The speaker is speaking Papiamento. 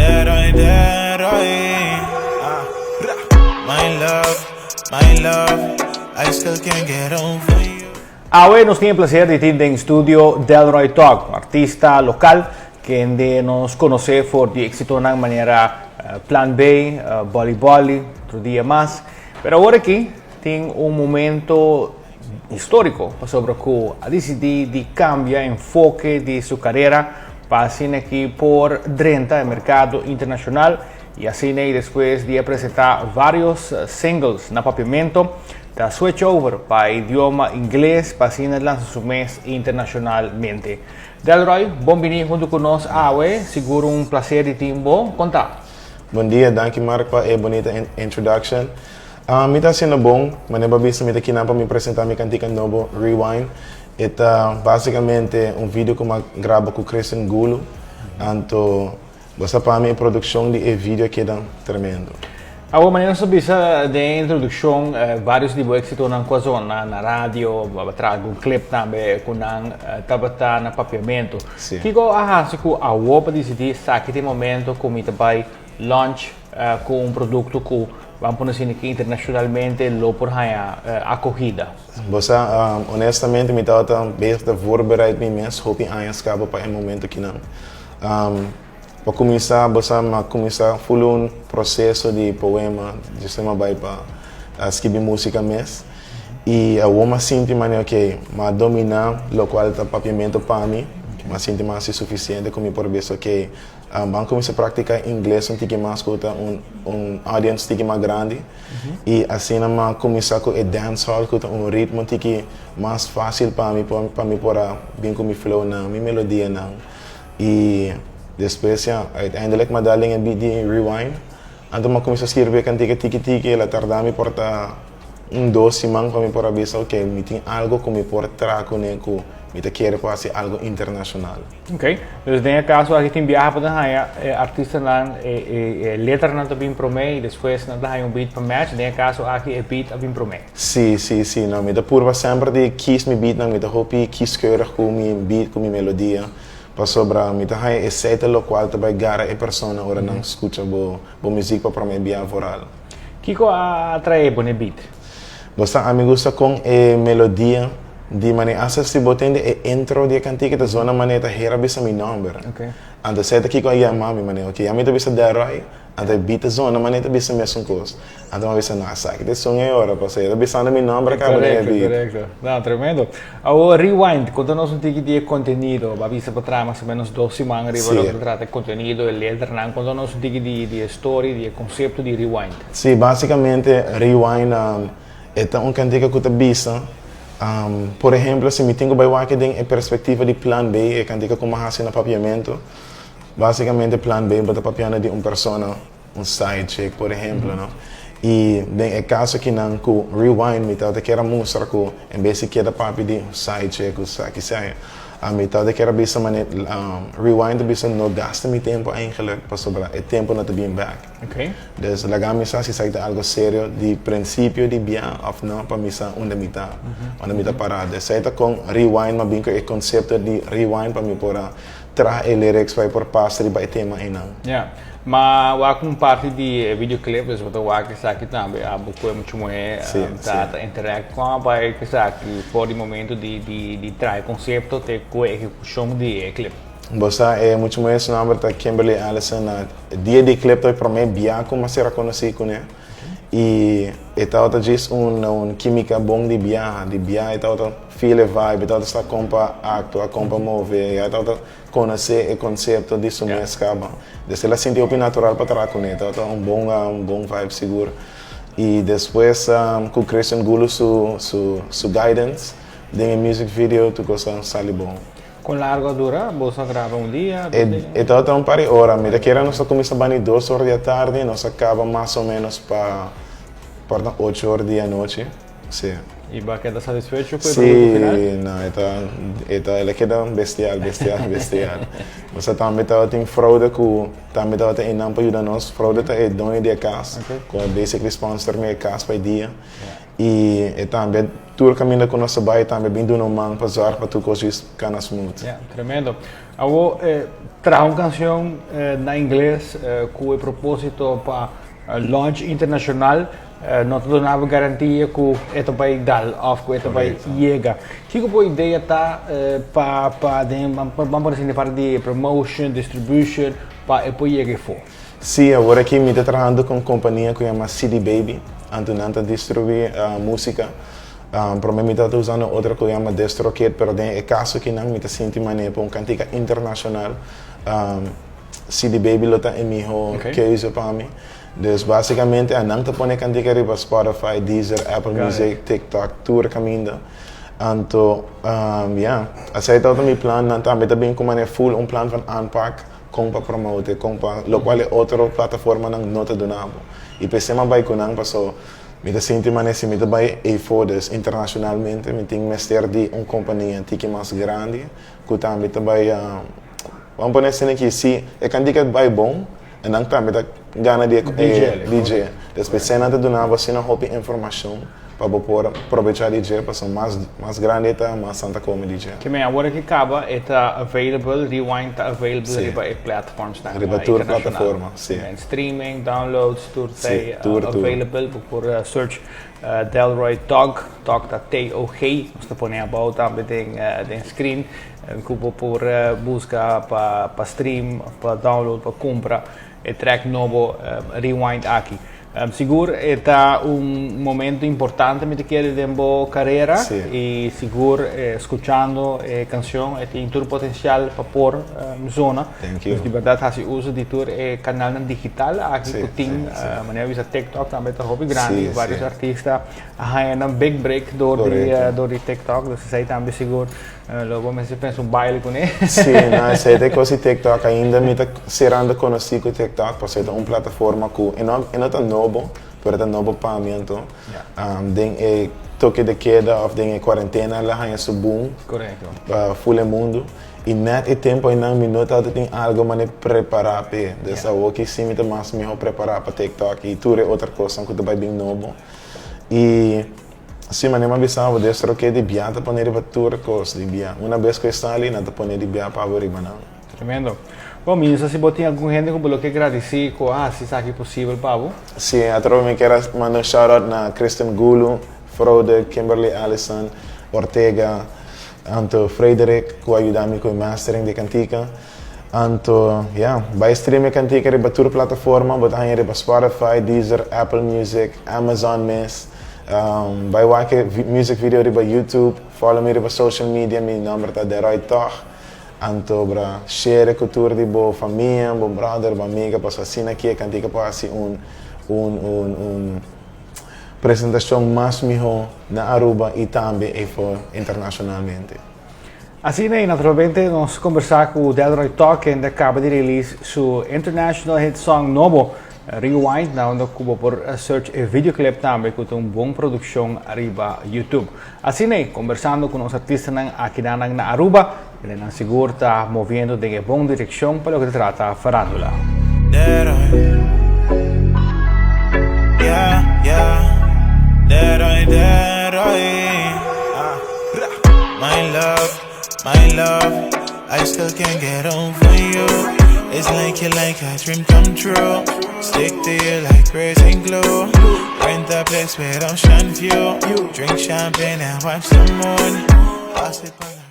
Delroy, Delroy. Ah, my love, my love, I still can't get over you. Awe nos tin e placer di tin den studio Delroy Talk, artista local cu nos conoce for di exito na manera Plan B, Bolly Bolly, otro dia mas. Pero awor aki tin un momento historico sobre cu a dicidi di cambia enfoke di su carera pa asina aki por drenta e mercado internacional y asina despues di presenta varios singles na Papiamento, ta switch over pa idioma Ingles pa asina lansa su mes internacionalmente. Delroy, bon bini hunto cu nos awe, sigur un placer di tin bo. Con ta? Bon dia, danki, Mark, pa e bunita introduction. Mi ta haciendo bon, manera bo a bisa, mi ta aki pa mi presenta mi cantica nobo, Rewind. E ta basicamente un video cu mi a graba cu Christian Gulo. Anto, bo pa mi produccion di e video keda tremendo. Awor, manera nos a bisa den introduccion, varios di exitonan cu a na radio, traha un clip tambe cu nan tabata na Papiamento. Kico a hasi cu awor pa dicidi esaki ta e momento cu mi bay launch cu un producto cu ban pone asina cu internacionalmente lo por haya acogida? Bo, honestamente, mi tabata bezig ta voorbereid mi mes hopi aña caba pa e momento aki nan. Pa cuminsa, bo a cuminsa full un proceso di poema, di sistema bay pa skirbi musica mes. Y awor m'a sinti manera, ok, m'a domina locual ta Papiamento pa mi, m'a sinti mas suficiente cu mi por bisa, ok, ban cuminsa practica Ingles un tiki mas cu un audience tiki mas grandi. Y asina m'a cuminsa cu e dancehall, cu un ritmo tiki mas facil pa mi por bin cu mi flow na mi melodia nan. Y despues, ja, uiteindelijk m'a dal e beat di Rewind. Anto m'a cuminsa skirbi cantica tiki tiki, el a tarda mi por ta un 2 siman pa mi por bisa, ok, mi tin algo cu mi por traha cu mi ta kier pa haci algo internacional. Ok. Dus den caso aki tin biaha pa haya artistanan letranan ta bin prome y despues nan ta haya un beat pa match. Den caso aki e beat a bin prome. Si, no, mi ta purba semper di kies mi beat nan, mi ta hopi kieskeurig cu mi beat, cu mi melodia. Pasobra mi ta haya esey ta locual ta bay gara e persona ora nan scucha bo music pa prome bia vooral. Kico a atrae bo n'e beat? Bo, ami gusta cu e melodia di manera hasta si bo tende e intro di e cantica ta zona manera ta hera bisa mi nomber. Anto esey ta kico a yama mi manera, ok, ami ta bisa Delroy, anto e beat ta zona manera ta bisa mesun cos. Anto mi bisa, no, esaki ta esun e ora, pasobra ta bisando mi nomber caba den e beat. Correcto. No, tremendo. Awor, Rewind, conta nos un tiki di contenido. Bo a bisa pa atras mas o menos 2 siman riba loke ta trata contenido, e letranan. Conta nos un tiki di story, di concepto di Rewind. Si, basicamente Rewind ta un cantica cu ta bisa, por ehempel, si mi tin cu bay wak den e perspectiva di Plan B, e cantica cu m'a hasi na Papiamento, basicamente Plan B ta papiando di un persona, un side chick, por ehempel, no? Y den e caso aki nan cu Rewind, mi ta kier mustra cu en bes di keda papia di side chick of esaki sea, mi ta kier bisa manera rewind bisa no gasta mi tempo eigenlijk pasobra e tempo no ta bin back. Dus laga mi sa si esaki ta algo serio di principio di bia of no pa mi sa unda mi ta, unda mi ta para. Dus esey ta con Rewind m'a bin cu e concepto di Rewind pa mi por traha e lyrics pa por pasa riba e tema einan. Yeah. M'a wak un parti di videoclip, dus bo ta wak esaki tambe, abo cu mucha muhe ta ta interact cu pa esaki for di momento di traha concepto te cu ehecucion di e clip. Bo sa, e mucha muhe su nomber ta Kimberly Allison. Na dia di clip ta prome bia cu m'a sera conoci cune. Y e tabata just un quimica bon di biaha, di biaha e tabata feel e vibe, e tabata sa con pa actua, con pa move, e tabata conoce e concepto di su mes caba. Dus el a sinti hopi natural pa traha cune, tabata un bon vibe sigur. Y despues cu Christian Gulu su guidance den e music video, tur cos a sali bon. Con largo a dura? Bo a graba un dia? E tabata un par di ora. Mi ta kere nos a cuminsa banda 2 or di atardi, nos a caba mas o menos pa 8 or di anochi. Si. Y bo a keda satisfecho cu e producto final? Si, no, e ta, el a keda bestial, bestial, bestial. Bo tambe tabatin Fraude cu tambe tabata einan pa yuda nos. Fraude ta e doño di e cas, cu basically sponsor mi e cas pa e dia. Y e tambe tur caminda cu nos a bay tambe bin duna un man pa zorg pa tur cos wis cana smooth. Ya, tremendo. Awo traha un cancion na ingles cu e proposito pa launch internacional no ta duna bo garantia cu e ta bay dal of cu e ta bay yega. Kico bo idea ta pa pa den ban por asina parti di promotion, distribution pa e por yega efo? Sí, awor aki mi ta trahando ku un kompania ku yama CD Baby, anto nan ta distribuí músika. Promé mi tabata usando otro ku yama DistroKid, pero den e kaso akinan mi ta sinti manera pa un kantika internashonal CD Baby lo ta e mihó keuze pa mi. Dus básikamente nan ta pone e kantika riba Spotify, Deezer, Apple Music, TikTok, tur kaminda. Anto, ya, asei tabata mi plan. Nan tambe ta bin ku manera ful un plan van aanpak. Kon pa promote, kon pa lokual e otro plataformanan no ta duna bo. I p'esei mi a bai ku nan paso mi ta sinti manera si mi ta bai eyfo dus internashonalmente mi tin mester di un kompania tiki mas grandi ku tambe ta bai ban pone asina ki si e kantika bai bon e nan tambe ta gana di e DJ. Des p'esei nan ta duna bo asina hopi informashon. Pa bo por probecha di dje pasobra mas mas grandi e ta mas nan ta come di dje. Ke men awor ke kaba e ta available, Rewind ta available Si. riba e platforms nan Riba tur internacional. plataforma, si. Men streaming, downloads, tur ta Si, tur, tur. available. Bo por search Delroy Tog, Tog ta T-O-G, nos ta pone abou tambe den den screen ku bo por buska pa pa stream, pa download, pa kumpra e track nobo Rewind aki. Sigur e ta un momento importante mi ta kere den bo carera y sigur scuchando e cancion e tin tur potencial pa por zona. Thank you. Dus di berdad haci uso di tur e canalnan digital aki cu tin, manera bisa TikTok tambe ta hopi grandi, varios artista a haya nan big break door di door di TikTok, dus esey tambe sigur Lo bo mester pensa un baile kuné. Sí, no, esei ta e kos di TikTok. Ainda mi ta serando konosí ku TikTok pasobra e ta un plataforma ku e no e no ta nobo, pero e ta nobo pa mi anto. Den e toke de keda òf den e kuarentena el a haña su boom. Korekto. Pa ful e mundu. I nèt e tempu einan mi no tabata tin algu manera prepará p'e. Dus awoki sí mi ta mas mihó prepará pa TikTok i tur e otro kosnan ku ta bai bin nobo. I. Si, manera mi a bisa bo, Dios ta roke di bia ta pone riba tur kos di bia. Una bes ku e sali, nan ta pone di bia pa bo riba nan. Tremendo. Bon, mi no sa si bo tin algun hende ku bo lo ke gradisí ku a hasi esaki posibel pa bo. Si, atrobe mi kier a manda un shout out na Kristen Gulu, Frode, Kimberly Allison, Ortega, anto Frederick ku a yuda mi ku e mastering di e kantika. Anto, ya, bai stream e kantika riba tur plataforma, bo ta haña riba Spotify, Deezer, Apple Music, Amazon mes. Bai wak e music video riba YouTube, follow mi riba social media, mi nomber ta Deroy Tog. Anto bra share ku tur di bo famia, bo brother, bo amiga pasobra asina aki e kantika por hasi un un un un presentashon mas miho na Aruba i tambe eyfor internashonalmente. Asina i naturalmente nos kombersá ku Delroy Tog kende a kaba di release su international hit song nobo Rewind na unda ku bo por search e videoclip tambe ku ta un bon produkshon ariba YouTube. Asina ei, kombersando ku nos artistanan akidanan na Aruba, nan sigur ta moviendo den e bon direkshon pa loke ta trata farandula. My love, my love, I still can't get over you. It's like you like a dream come true. Stick to you like racing glue. Rent a place with ocean view. Drink champagne and watch the moon. Pass it on.